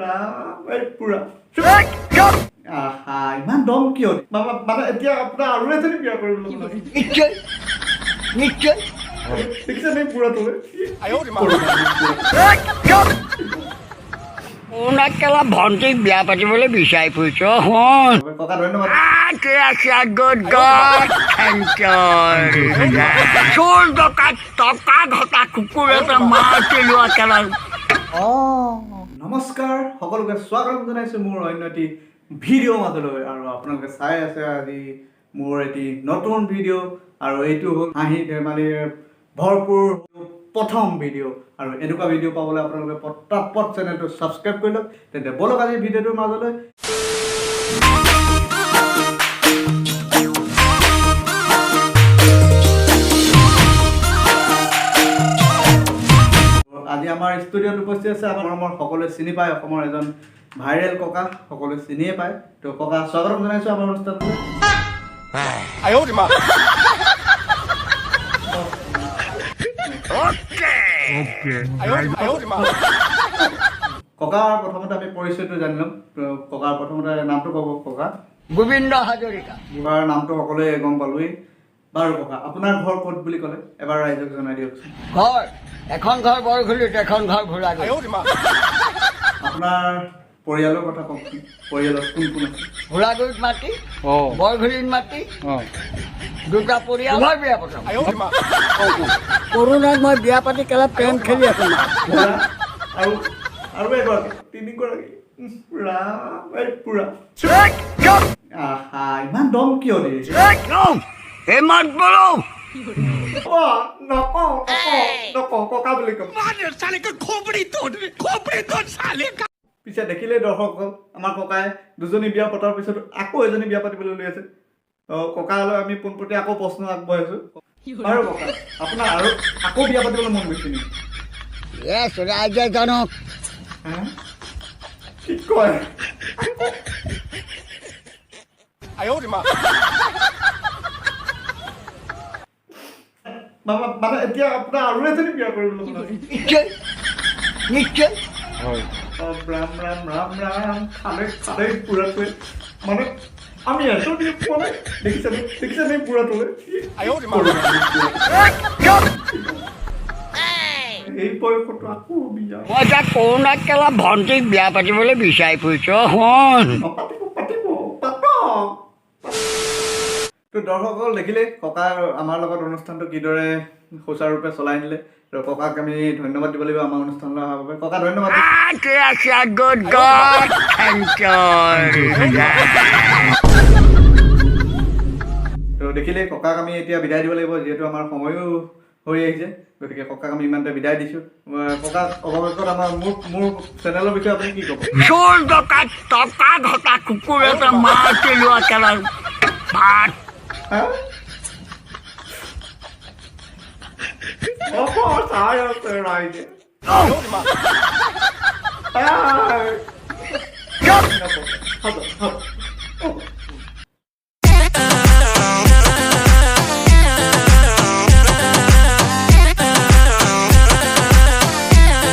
ৰাম, এই পুৰা। আহা, ইমান দম কিয়? মানে এতিয়া আপোনাৰ আৰু এজনী বিয়া কৰিবলৈ মন আছে? নিশ্চয় নিশ্চয়। দেখিছে নে বুঢ়াটোৱে? কৰোণাক কেলা ভণ্টিক বিয়া পাতিবলৈ বিচাৰি ফুৰিছ, শুন। ককা, ধন্যবাদ। Good god, thank. চোৰ, ডকাইত, টকা ঘটা কুকুৰ এটা মাৰ লোৱা কেলা। নমস্কাৰ, সকলোকে স্বাগতম জনাইছোঁ মোৰ অন্য এটি ভিডিঅ' মাজলৈ। আৰু আপোনালোকে চাই আছে আজি মোৰ এটি নতুন ভিডিঅ' আৰু এইটো হ'ল হাঁহি ধেমালিৰে ভৰপূৰ প্ৰথম ভিডিঅ'। আৰু এনেকুৱা ভিডিঅ' পাবলৈ আপোনালোকে পটাপট চেনেলটো ছাবস্ক্ৰাইব কৰি লওক। তেন্তে ব'লক আজি ভিডিঅ'টোৰ মাজলৈ। আজি আমাৰ ষ্টুডিঅ'ত উপস্থিত আছে আমাৰ মৰমৰ, সকলোৱে চিনি পায়, অসমৰ এজন ভাইৰেল ককা, সকলোৱে চিনিয়ে পায়। তো ককা, স্বাগতম জনাইছোঁ আমাৰ অনুষ্ঠানটোলৈ। ককাৰ প্ৰথমতে আমি পৰিচয়টো জানি ল'ম। তো ককাৰ প্ৰথমতে নামটো ক'ব ককা। গোবিন্দ হাজৰিকা। ককাৰ নামটো সকলোৱে গম পালোৱেই বাৰু। ককা, আপোনাৰ ঘৰ ক'ত বুলি ক'লে এবাৰ ৰাইজক জনাই দিয়কচোন। ঘৰ, এখন ঘৰ বৰঘুলিত, এখন ঘৰ ভোলাগুৰিত। আপোনাৰ পৰিয়ালৰ কথা কওকচোন, পৰিয়ালত কোন কোন আছে? ভোলাগুৰিত মাটি, বৰঘুলিত মাটি, দুটা পৰিয়াল। মই বিয়া পতাম কৰোণাত, মই বিয়া পাতি কেলা প্ৰেম খেলি আছো। বুঢ়া আৰু এগৰাকী, তিনিগৰাকী। উফ, ৰাম, এই পুৰা। আহা, ইমান দম কিয় দিয়ে? এই মাত বলো। অ, নকওঁ নকওঁ নকওঁ, ককা বুলি কম। পিছে দেখিলেই দৰ্শকসকল, আমাৰ ককাই দুজনী বিয়া পতাৰ পিছত আকৌ এজনী বিয়া পাতিবলৈ লৈ আছে। অ ককালৈ আমি পোনপটীয়া আকৌ প্ৰশ্ন আগবঢ়াইছো। বাৰু ককা, আপোনাৰ আৰু আকৌ বিয়া পাতিবলৈ মন গৈছে নেকি? য়েছ, ৰাইজে জানক। হা? কি কয়? মানে এতিয়া আপোনাৰ আৰু এজনী বিয়া কৰিবলৈ মন আছে? নিশ্চয় নিশ্চয়। অ, ৰাম ৰাম ৰাম ৰাম, খালে খালে বুঢ়াটোৱে। মানে আমি এজনী পোৱা নাই। দেখিছেনে দেখিছেনে বুঢ়াটোৱে? এই বয়সতো আকৌ বিয়া? মই এতিয়া কৰোণাক কেলা ভণ্টিক বিয়া পাতিবলৈ বিচাৰি ফুৰিছ, শুন। অ, পাতিব পাতিব, পাতক। তো দৰ্শকসকল, দেখিলে ককা আমাৰ লগত অনুষ্ঠানটো কিদৰে সুচাৰুৰূপে চলাই নিলে। তো ককাক আমি ধন্যবাদ দিব লাগিব আমাৰ অনুষ্ঠানলৈ অহাৰ বাবে। ককা, ধন্যবাদ। Good god, thank. তো দেখিলে, ককাক আমি এতিয়া বিদায় দিব লাগিব, যিহেতু আমাৰ সময়ো হৈ আহিছে। গতিকে ককাক আমি ইমানতে বিদায় দিছোঁ। ককাক, অৱশেষত আমাৰ মোৰ চেনেলৰ বিষয়ে আপুনি কি ক'ব? চোৰ, ডকাইত, টকা ঘটা কুকুৰ এটা মাৰ লোৱা কেলা ভাত। হা? হ'ব, চাই আছে ৰাইজে। আই! হ'ব, হ'ব, হ'ব।